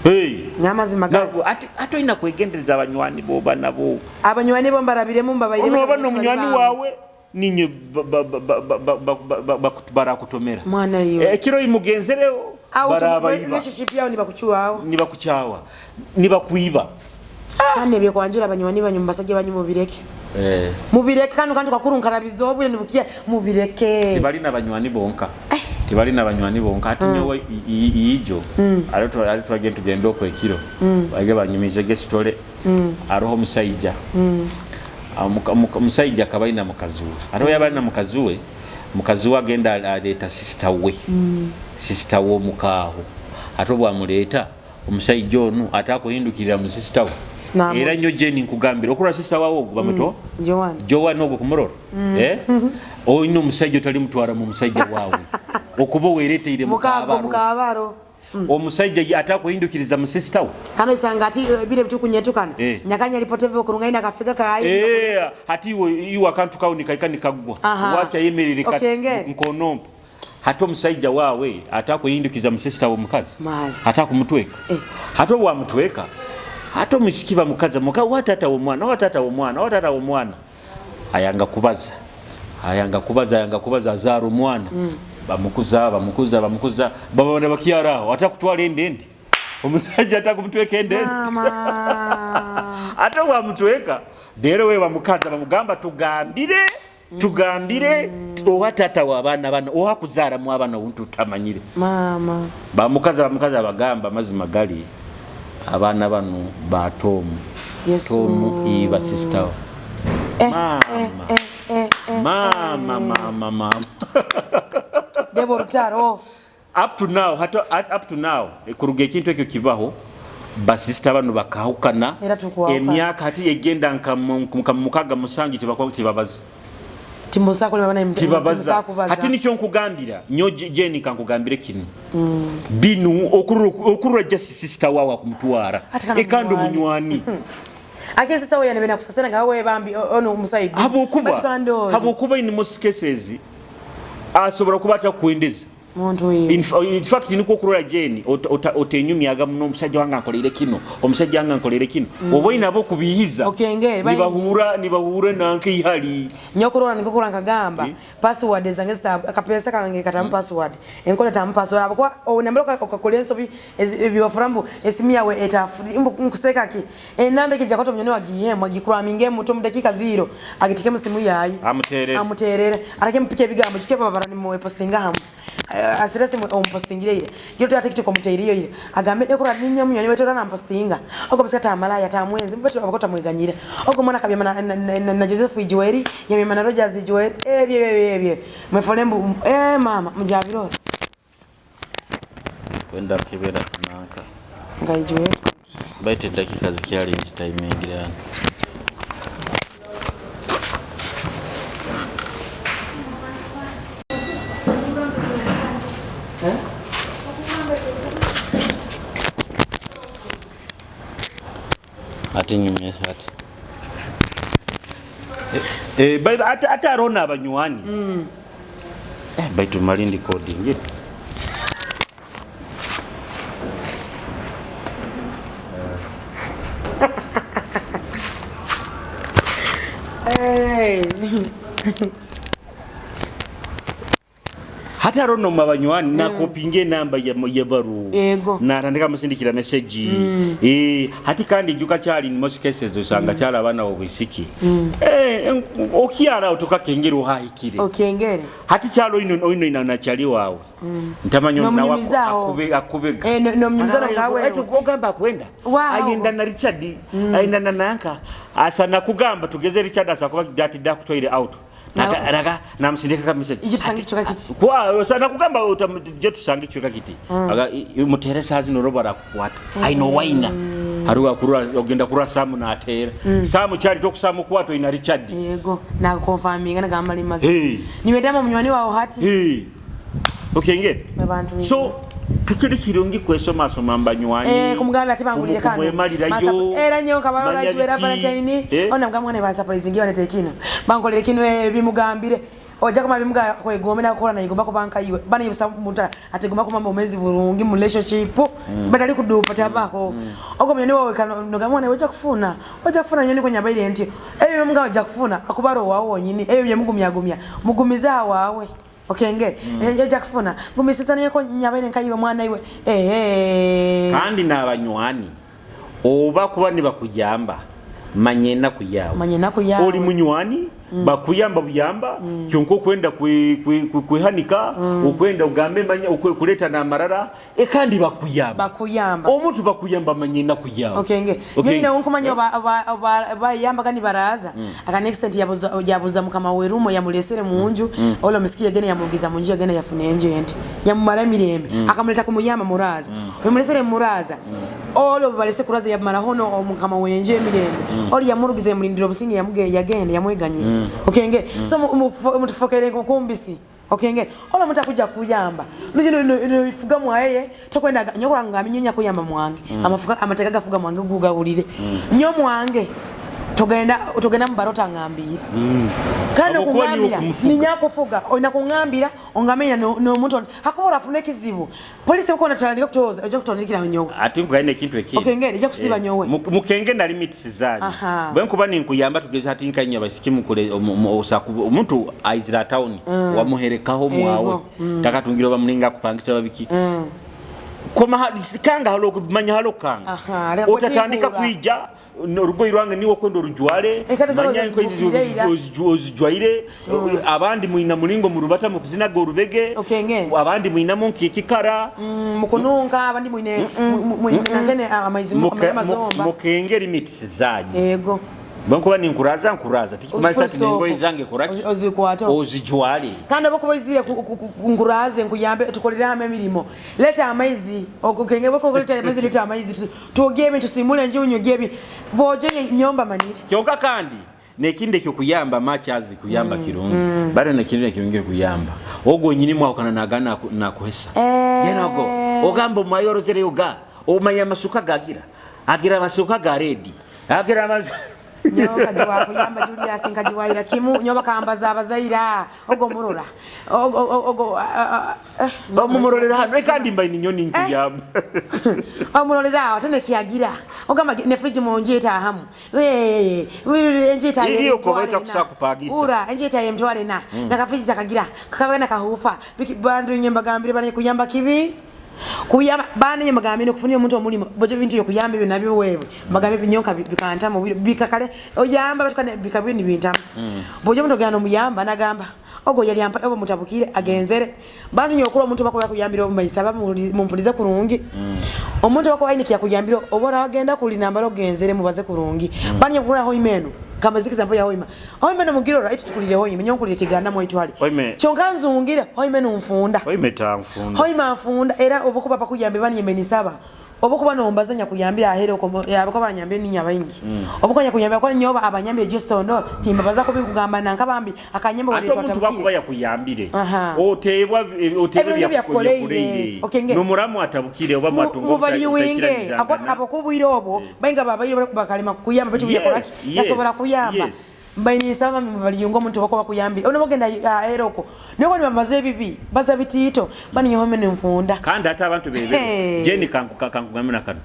Speaker 1: Hey.
Speaker 2: Nyamazima ga.
Speaker 1: Ntabwo ati oyina kwegendereza abanywani boba nabo.
Speaker 2: Abanywani bo mbarabiremu mbabaire.
Speaker 1: Ono oba n'omunywani wawe ninye barakutomera.
Speaker 2: Mwana iwe.
Speaker 1: Ekiro imugenzereho
Speaker 2: Au
Speaker 1: barabayiba.
Speaker 2: relationship yao nibakuchuaho.
Speaker 1: Nibakuchawa. Nibakuiba.
Speaker 2: Kandi ebyo kwanjura abanywani banyu mbasajja banyu mubireke. Mubireke kanu kandi kakuru nkarabiza obwire nibukiya mubireke.
Speaker 1: Tibalina banywani bonka. Tibalina banywani bonka. Ati nyowe ijo. Ari twagenda tugenda okwekiro. Bage banyumize gesitole. Aroho omusajja. Omusajja akaba alina mukazi we. Ariho yaba alina mukazi we, mukazi we agenda aleeta sister we. Sister we omukaaho. Ate obwamuleeta omusajja ono ate akuhindukirira mu sister we. Era nnyo Jane nkugambira okurora sister wawe ogwo bamweta
Speaker 2: Joan.
Speaker 1: Joan ogwo kumurora. Oyina omusajja otali mutwara mu musajja wawe. Okuba weereteire mu
Speaker 2: Mukaago,
Speaker 1: kaabaro.
Speaker 2: mukaabaro.
Speaker 1: Omusajja ye ate akuhindukiriza mu sister we.
Speaker 2: Kano isanga ati bire bitukunyetukana. Nyakanya alipoteva okurungaina kafiga kayi.
Speaker 1: Hati iwe akantu kawo nikaika nikaggwa. Wacha yemerere kati
Speaker 2: Okenge.
Speaker 1: nkonompa. Hati omusajja wawe ate akuhindukiza mu sister we omukazi.
Speaker 2: Mali.
Speaker 1: Ate akumutweka. Hati obwamutweka, hati omusiki bamukaza, wa taata w'omwana, wa taata w'omwana, wa taata w'omwana. Ayanga kubaza. Ayanga kubaza, ayanga kubaza, azaara omwana. Bamukuza, bamukuza, bamukuza. Babona bakyara aho, ate akutwala endende. Omusajja ate akumutweka endende.
Speaker 2: Mama.
Speaker 1: Ate bwamutweka, rero we bamukaza bamugamba tugambire, tugambire owa taata w'abaana bano, owa kuzaaramu abaana obuntu tutamanyire.
Speaker 2: Mama.
Speaker 1: Bamukaza, bamukaza bagamba amazima gali abaana bano ba Tom.
Speaker 2: Yesu.
Speaker 1: Tom iba sister we. Mama. Mama, mama, mama.
Speaker 2: Debo Rutaro.
Speaker 1: Up to now, hato, up to now, kuruga ekintu ekyo kibaho, basista bano bakahukana.
Speaker 2: Era tukwawukana.
Speaker 1: Emyaka hati egenda nka mukaga musanju tibabaza.
Speaker 2: Timusa kulima bana
Speaker 1: Tibabaza.
Speaker 2: timusa kubaza.
Speaker 1: Hati nikyo nkugambira, nyo Jane kankugambire kino. Binu okurura just sister wawe akumutwara.
Speaker 2: Ati kano
Speaker 1: Ekando
Speaker 2: munywani.
Speaker 1: munywani.
Speaker 2: Ake sasa wewe yanebena kusasana nga wewe bambi ono omusaiga.
Speaker 1: Habwokuba,
Speaker 2: But kando.
Speaker 1: habwokuba in most cases asobola kuba atakwendeza.
Speaker 2: Muntu oyo.
Speaker 1: In fact niko okurora Jane otenyumyaga muno omusajja wange ankoleire kino, omusajja wange ankoleire kino. Oba oyina abo kubihiza.
Speaker 2: Okenge, bayi-
Speaker 1: Nibahura nanke ihali.
Speaker 2: Nyokurora nikokurora nkagamba password zange zita akapesa kange katamu password. Enkola tamu password abakwa onambalo okakola ensobi ebiwafurambu esimu yawe etafuri nkuseka ki. Enamba ekijja kwato munyoni wagiye mwagikuraminge muto mu dakika 0 agitike mu simu yayi.
Speaker 1: Amuterere.
Speaker 2: Amuterere. Arake mpike ebigambo kike babara ni mu postinga hamu. Asirese omupostingire ile. Giro tata kitu komuteiriyo ile. Agambe ekora ninya munyoni wetora na mpostinga. Ogo bisika tamalaya tamwenzi mbeto abakota mweganyire. Ogo mwana kabya na Joseph Ijueri, yamema na Rogers Ijueri. Ebye ebye ebye. Mwefolembu mama mjabiro.
Speaker 1: Kwenda kibera nanka.
Speaker 2: Nga Ijueri.
Speaker 1: Baite dakika zikyali nzitaimingira. Ati nyumye ati. By the ate arona abanywani. Baitu malindi coding.
Speaker 2: Eh.
Speaker 1: Hati haro nomwe abanywani nakopinga enamba ya baru.
Speaker 2: Yego.
Speaker 1: Natandika musindikira message. Hati kandi njuka kyali in most cases osanga kyali abaana obwisiki. Okyara otoka kengera ohahikire.
Speaker 2: Okengere.
Speaker 1: Hati kyalo ino ino ina nakyali wawe. Ntamanyo nawe
Speaker 2: Nomunyumizaaho.
Speaker 1: akube akubega.
Speaker 2: Nomunyumiza ngawe.
Speaker 1: Ogamba akwenda.
Speaker 2: Wow.
Speaker 1: Ayenda na Richard, ayenda na nanka. Asa nakugamba tugeze Richard asa kuba dati da kutwaire out.
Speaker 2: Na-
Speaker 1: Naga namusindika ka message.
Speaker 2: Ije tusange kichweka kiti.
Speaker 1: Kwa sana kugamba je tusange kichweka kiti. Aga mutere sazi no roba rakukwata. Aino waina. Haruga kurura ogenda kurura Samu na atera. Samu kyali tokusamu kwato ina Richard.
Speaker 2: Yego, nakukonfaminga nagamba limazi.
Speaker 1: Hey.
Speaker 2: Niwedama munywani wawe hati.
Speaker 1: Hey. Okay,
Speaker 2: Abantu.
Speaker 1: So tukiri kirungi kwesomasoma mbanywanyi.
Speaker 2: Kumugamba ati bangulire kano.
Speaker 1: Kumwemalirayo.
Speaker 2: Era nnyo nkabalora
Speaker 1: Manya
Speaker 2: jwera
Speaker 1: biki.
Speaker 2: Valentine. Ona mugamba mwana ba surprise ngiba netekino. Bankolere kino bimugambire. Ojja kuma bimuga kwegombe nakukola naye gomba kubanka iwe. Bana yibusa muta ate gomba kumamba omwezi bulungi mu relationship. Batali kudupa tabaho. Ogo munywani wawe kano nogamba mwana ojja kufuna. Ojja kufuna nyoni kwenye abaire nti. Ebyo bimuga ojja kufuna akubaro wawe wonyini. Ebyo byemugumyagumya. Mugumiza wawe. Okenge. Ojja kufuna. Gumisizana niyeko nyabaire nkayiwe mwana iwe.
Speaker 1: Kandi n'abanywani oba kuba nibakuyamba manya enaku yawe.
Speaker 2: Manya enaku yawe.
Speaker 1: Oli munywani bakuyamba buyamba kyonka okwenda kwehanika okwenda ogambe manya kuleta n'amarara kandi bakuyamba.
Speaker 2: Bakuyamba.
Speaker 1: Omuntu bakuyamba manya enaku yawe.
Speaker 2: Okenge.
Speaker 1: Okay.
Speaker 2: Nyina nkumanya bayamba kani baraza. Aka next cent yabuza yabuza mukama werumo yamulesere munju. Olo misikie gene yamugiza munju gene yafune enje endi. Yamumara mirembe. Akamuleta kumuyamba muraza. Yamulesere muraza. Olo balese kuraza yamara hono omukama wenje mirembe. Oli yamurugize mulindiro businge yamuge yagende yamweganye. Okenge. So mutufokere kukumbisi. Okenge. Olo mutakuja kuyamba. Nujino no ifuga mwaye tokwenda nyokora ngami nyonya kuyamba mwange. Amafuga amateka gafuga mwange gugawulire. Nyo mwange togenda togenda mubarota ngambire. Kandi
Speaker 1: Abo kuba niwe
Speaker 2: okungambira
Speaker 1: kumufuga.
Speaker 2: ninya kufuga olina kungambira ongamenya no muntu hakubora afune kizibu. Polisi uko natandika kutoza ojja kutondikira nyowe.
Speaker 1: Ati nkugaine ekintu ekindi.
Speaker 2: Okenge ejja kusiba nyowe.
Speaker 1: Mukenge na limits zanyu.
Speaker 2: Aha.
Speaker 1: Bwe nkuba ninkuyamba tugeze hati nkanya basiki mukule omuntu aizira town wamuherekaho mwawe. Takatungira bamulinga kupangisa babiki. Koma sikanga halo kumanya halo kanga.
Speaker 2: Aha, leka
Speaker 1: Otatandika
Speaker 2: kwetimbura.
Speaker 1: kwija orugoyi rwange niwe kwenda orujware.
Speaker 2: Enkata zawe
Speaker 1: Manya enkoyi
Speaker 2: zibukire ira.
Speaker 1: ozijwaire. Abandi mwina mulingo murubata mukuzinaga orubege.
Speaker 2: Okenge.
Speaker 1: Abandi mwinamo nkikikara.
Speaker 2: Mukununka abandi mwine mwine amaizi amazomba.
Speaker 1: Mukenge limits zanyu.
Speaker 2: Ego.
Speaker 1: Bwe nkuba ninkuraza nkuraza tikumanyisa
Speaker 2: Full
Speaker 1: ati
Speaker 2: stop.
Speaker 1: nengoye zange kuraki
Speaker 2: Ozikwata.
Speaker 1: ozijwale.
Speaker 2: Kandi oba kubaizire nkuraze nkuyambe tukolere hamwe emirimo. Leta amaizi okenge bako leta amaizi leta amaizi tuogye ebintu tusimule enju nyogye ebi boje nyomba manyire.
Speaker 1: Kyonka kandi nekindi ekyokuyamba machazi kuyamba kirungi. Bado nekindi ekirungi kuyamba. Ogwo nyini mwawukana nagana nakuhesa. Yenogo ogamba mwayorozere yoga omanya amasuka gagira agira amasuka ga redi agira
Speaker 2: Nyo kajiwa kuyamba Julius nkajiwaira kimu nyo bakambaza abazaira ogo murora ogo ogo
Speaker 1: bamumurorera hano kandi mba ni nyoni nkuyamba.
Speaker 2: Omurorera aho tene kiagira ogamba ne fridge mu nje etahamu enje etaye
Speaker 1: Iyo ko baita kusakupagisa.
Speaker 2: Ura enje etaye mtwale na na ka fridge takagira kakabana kahufa biki bandu nyemba gambire bane kuyamba kibi kuyamba bane nyemba gambire kufunira omuntu omulimo bojo bintu yo kuyamba ebyo nabyo wewe magambe binyonka bikanta mu bikakale oyamba batukane bikabini bintamu. Bojo omuntu ogana omuyamba nagamba ogo yali ampa obo mutabukire agenzere bantu nyokura omuntu bakoya kuyambira omumayisa mumpulize kurungi. Omuntu bako ayini kuyambira obora agenda kulinamba ogenzere mubaze kurungi. Bantu nyokura ho imeno kama zikiza mpo ya hoima hoima no mugiro right tukulire hoima nyonkulire kiganda mo itwali.
Speaker 1: Hoime.
Speaker 2: Kyonka nzungire hoime no mfunda.
Speaker 1: Hoime ta mfunda.
Speaker 2: Hoima mfunda era obukuba pakuyambe bani yemeni saba obukuba nombaza nyakuyambira ahera oko yabako banyambire ninya bayingi. Obukonya kuyambira kwa nyoba abanyambire Jason no timba baza kubikugamba nanka bambi akanyembo
Speaker 1: Ate
Speaker 2: wali
Speaker 1: omuntu
Speaker 2: twatabukiye.
Speaker 1: bakuba yakuyambire.
Speaker 2: Aha.
Speaker 1: Otebwa otebwa
Speaker 2: Ebintu
Speaker 1: byakukoleire.
Speaker 2: byakukoleire. Okenge.
Speaker 1: Nomuramu atabukire oba mwatunga
Speaker 2: Muvaliwinge.
Speaker 1: obutaikiririzangana.
Speaker 2: Abo kubwire obwo bayinga babaire bakalema kuyamba bitu byakola. Yasobola kuyamba. Mbaini saba muvaliyungo omuntu bakuba kuyambira. Ono bagenda aheroko. Niko ni bamaze bibi baza bitito bani yehome nfunda.
Speaker 1: Kandi ate abantu bebe.
Speaker 2: Hey.
Speaker 1: Jeni kankugamira kano.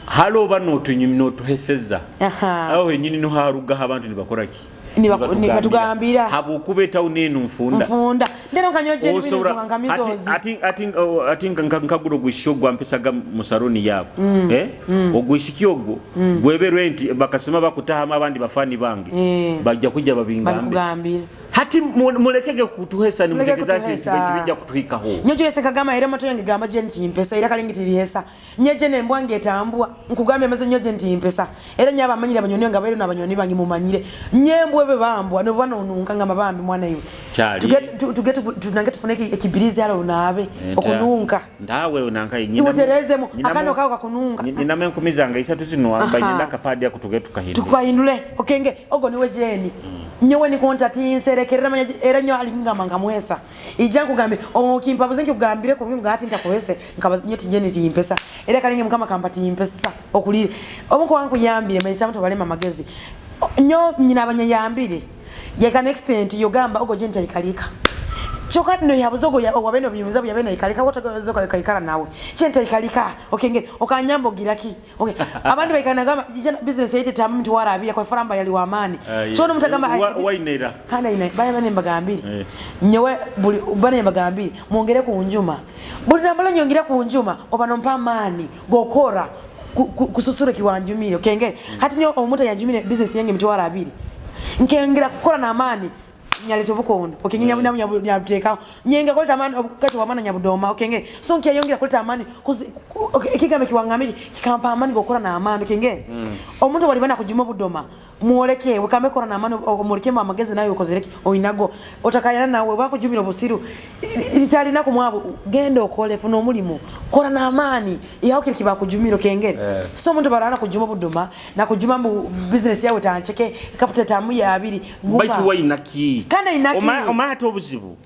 Speaker 1: Halo ba notunyumi notuheseza.
Speaker 2: Aha.
Speaker 1: Aho henyini no haruga abantu nibakora ki?
Speaker 2: Nibatugambira.
Speaker 1: Habwokuba etawuni enu nfunda.
Speaker 2: Nfunda ndero nkanyoje.
Speaker 1: Osobola-
Speaker 2: nka mizozi.
Speaker 1: Ati nkagura ogwisiki ogwampisaga mu saruni yaabo. Eh? Ogwisiki ogwo gweberwe nti bakasima bakutahamu abandi bafani bange bajja kujja babingambe.
Speaker 2: Babikugambire.
Speaker 1: Hati mulekege kutuhesa.
Speaker 2: Muleke
Speaker 1: nimutegeza nti
Speaker 2: kutuhesa.
Speaker 1: bijja kutuhikaho.
Speaker 2: Nyoje kagama era moto yange gamba je nti mpesa era kalingi tirihesa nyeje nembwa ngetambwa nkugambye maze nyoje nti mpesa era nyaba amanyire abanyoni nga bairu n'abanyoni bange mumanyire nyembwe be bambwa no bano nunka ngamba bambi mwana iwe.
Speaker 1: Kyali.
Speaker 2: Tuge tunange tufune ekibirizi alo unaabe okununka.
Speaker 1: Ndawe nanka.
Speaker 2: Imuterezemu akano kawo kakununka.
Speaker 1: Ninamo enkumi zange isatu zino amba nyina akapadi ako tuge tukahindura.
Speaker 2: Tukahindule okenge ogo niwe jeni nyowe nikonta tinserekerera manya era nyo ali ngamba nkamwesa ija nkugambe okimpa buze nkugambire ku ngingo ati ntakuwese nkaba nyo tijeni timpesa era kalinge mukama kampa timpesa okulire omuko wangu yambire mayisa abantu balema amagezi. Nyo nyina abanyayambire yeka next extent yogamba ogo jeni taikalika choka no yabuzogo ya wabeno biyumiza yabena ikalika wotagozo kaikara nawe chenta ikalika okenge okanyambo giraki okay abantu baikana gamba jana business yete tamu mtu warabira kwa faramba yali wa amani. Chono mutagamba
Speaker 1: Wainera.
Speaker 2: Kana ina baya bane mbagambire. Nyewe buli bane mbagambire mwongere ku njuma buli nambala nyongera ku njuma oba nompa amani gokora kususura kiwanjumire okenge. Hati nyo omuntu yanjumire business yange mitwaro abiri nkengera kukora na amani nyaleta obukondo okenge nyabuteka nyenga kuleta amani obukati wa mana nyabudoma okenge. So nkiyongera kuleta amani ekigambo kiwangamiri kikampa amani gokora na amani okenge. Omuntu wali bana kujuma obudoma mwoleke wekame kora na amani omuleke mu amagezi nayo okozereke oinago otakayana nawe bakujumira obusiru litalina kumwabo genda okole funa omulimu kora na amani yaho kiri kibakujumira okengere. So omuntu barana kujuma obudoma na kujuma mu business yawe tancheke kapita tamu ya abiri nguma.
Speaker 1: Baitu wainaki.
Speaker 2: Kana inaki.
Speaker 1: Oma ate obuzibu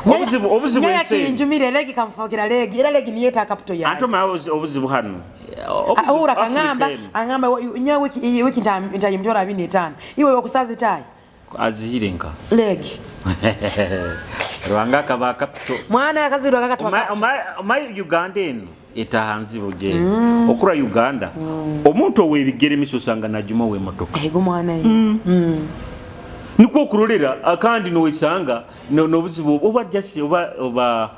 Speaker 1: obuzibu
Speaker 2: Nyaya
Speaker 1: ensi eno.
Speaker 2: Kinjumire legi kamfokera legi era legi niyo ta capital yayo.
Speaker 1: Ate oma obuzibu hano.
Speaker 2: Ahura
Speaker 1: Africa
Speaker 2: kangamba
Speaker 1: eno.
Speaker 2: Angamba nya wiki iyi wiki nta yimtora 25 iwe okusazi tai
Speaker 1: Azihire nka
Speaker 2: legi
Speaker 1: Rwanga kaba capital.
Speaker 2: Mwana akazirwa kakatwa.
Speaker 1: Oma Uganda eno etahanzi buje okura Uganda omuntu owebigere misosanga najuma we motoka.
Speaker 2: Ego mwana ye.
Speaker 1: Niko okurolera akandi noisanga nobuzibu oba just oba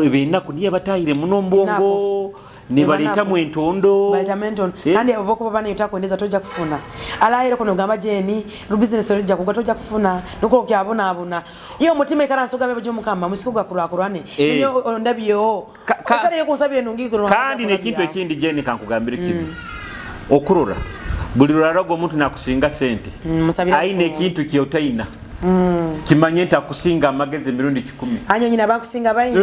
Speaker 1: ebenaku niye batahire muno mbongo ne baleta mu entondo.
Speaker 2: Baleta mu entondo. Kandi oboko baba ne utakwendeza toja kufuna alahero kono gamba jeni ru business roja kugwa toja kufuna nuko kyabona abona iyo mutima ikaranso gambe byo mukama musiko gakurakurane niyo ondabiyo osare yo kusabire nungi kuno.
Speaker 1: Kandi nekintu ekindi jeni kankugambire kibi okurora buli lwarago omuntu nakusinga sente
Speaker 2: musabira
Speaker 1: aine ekintu kyotaina kimanye nti akusinga amagezi emirundi 10.
Speaker 2: Anyo nyina bakusinga bayingi.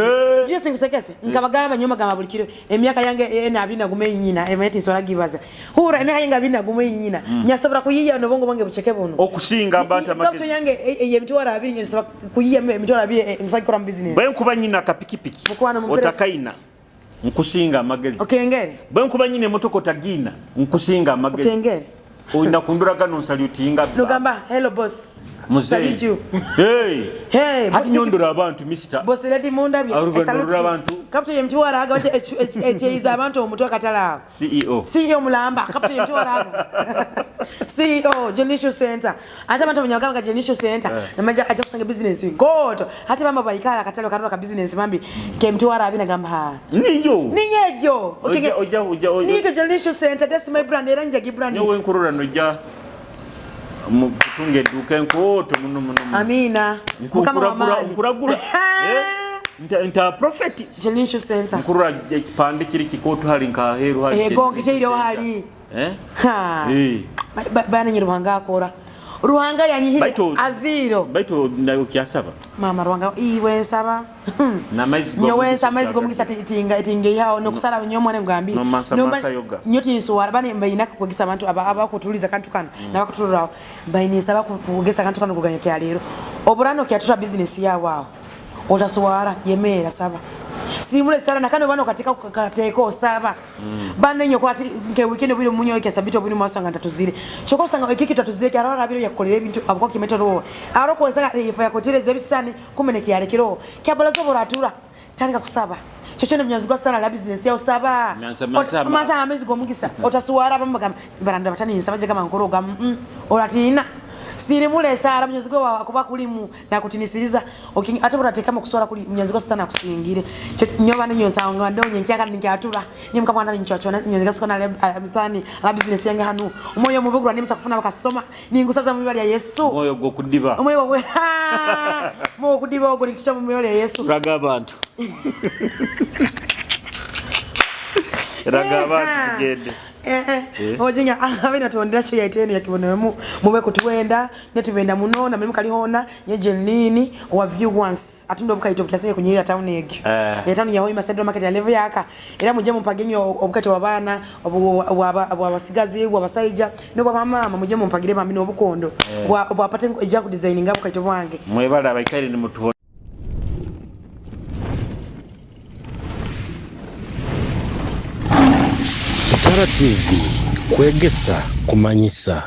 Speaker 2: Jye singusekese nkabagamba nyuma gamba buli kiro emyaka yange ena abina gume nyina emeti sola gibaza hura emyaka yange abina gume nyina nyasobora kuyiya nobongo bange bucheke buno
Speaker 1: okusinga abantu amagezi.
Speaker 2: Kapto yange ye mitwara abiri nyasaba kuyiya mitwara abiri ngisakora mu business.
Speaker 1: Bwe nkuba nyina akapikipiki
Speaker 2: Mukwano mumpere
Speaker 1: otakaina nkusinga amagezi.
Speaker 2: Okengere.
Speaker 1: Bwe nkuba nyina emotoka otagina nkusinga amagezi.
Speaker 2: Okengere.
Speaker 1: Oyina kunduraga nonsalutinga.
Speaker 2: Nogamba hello boss.
Speaker 1: Mzee.
Speaker 2: Salute you.
Speaker 1: Hey.
Speaker 2: Hey,
Speaker 1: hati nyondora abantu mister.
Speaker 2: Boss lady munda bye.
Speaker 1: Aruga
Speaker 2: Salute
Speaker 1: ndorora
Speaker 2: you.
Speaker 1: abantu.
Speaker 2: Kapto ye mtwara aga bache eteiza abantu omutwe katala.
Speaker 1: CEO.
Speaker 2: CEO mulamba kapto ye mtwara aga. CEO Jenisho Center. Ate abantu abanyagamba Jenisho Center. Namaja aja kusanga business. Goto. Hati mama bayikala katalo karura ka business bambi ke mtwara abina gamba ha.
Speaker 1: Niyo.
Speaker 2: Niyejo.
Speaker 1: Oja oja oja oja.
Speaker 2: Niyo Jenisho Center that's my brand era nja brand.
Speaker 1: Niyo nkurura noja mu kutunga edduuka enkooto muno muno muno.
Speaker 2: Amina. Mukama wa maani.
Speaker 1: Nkuragura. Nta prophet.
Speaker 2: Jenisho Center.
Speaker 1: Nkurura ekipande kiri kikooto hali nkaheru hali.
Speaker 2: Ego nkiteire hali. Ha. Bana nyi Ruhanga akora. Ruhanga yanyihire aziro.
Speaker 1: Baitu nayo kyasaba.
Speaker 2: Mama Ruhanga iwe nsaba.
Speaker 1: Na maizi
Speaker 2: nyowe nsaba maizi gomugisa tinga tinga ihawo nokusala nyo mwana ngambire.
Speaker 1: No masa masa yoga.
Speaker 2: Nyoti nsuwara bane mbayina kugisa abantu aba kutuliza kantu kano nabakutururawo. Mbayini nsaba kugesa kantu kano kuganya kya lero. Oburano kyatura business yawo awo. Otasuwara yemera saba. Sirimule sala nakano bano katika kateko saba. Bane nyo kwati nke weekend bwire munyo ke sabito bwire masanga ntatuzire. Choko sanga ekiki tatuzire kyarara biro yakolere bintu abko kimetero. Aro ko sanga ifo yakotereza ebisani kumene kyalekero. Kyabala zoboratura tandika kusaba. Chochone mnyanzigwa sana la business yao saba. Masa amezi gomugisa. Otasuwara bamugamba baranda batani nsaba je kama nkoroga. Oratina. Sirimula esaara munyanzi gwe kuba kulimu nakutinisiriza. Ate buratekama kuswara kuli munyanzi gwe sitana kusingire. Nyoba ninyo nsanga ndonye nkyaka ninkatura. Nimka mwana ninchwachona nyanzi gasikona le mstani ala business yange hanu. Omwoyo mubi gura nimsa kufuna bakasoma. Ningusaza mu ibara lya Yesu.
Speaker 1: Omwoyo gwokudiba.
Speaker 2: Omwoyo gwe. Mwoyo kudiba ogwo nikicha mu ibara lya Yesu.
Speaker 1: Raga abantu. Raga abantu tugende.
Speaker 2: Ojinga abina tuondera sho yaitenu ya kibonemu mube kutuwenda netubenda muno na mimi kalihona nyeje nini wa view once atunda obukaito bukyasenge kunyirira town egyo. Ya town ya Hoima Central Market ya level yaka era muje mumpagenyo obukaito wabana obwabasigazi obwabasaija no bamama muje mumpagire bambi n'obukondo bwapate ejja ku designing obukaito bwange.
Speaker 1: Mwebale abaikaire ni mutuho.
Speaker 3: Kitara TV kwegesa kumanyisa.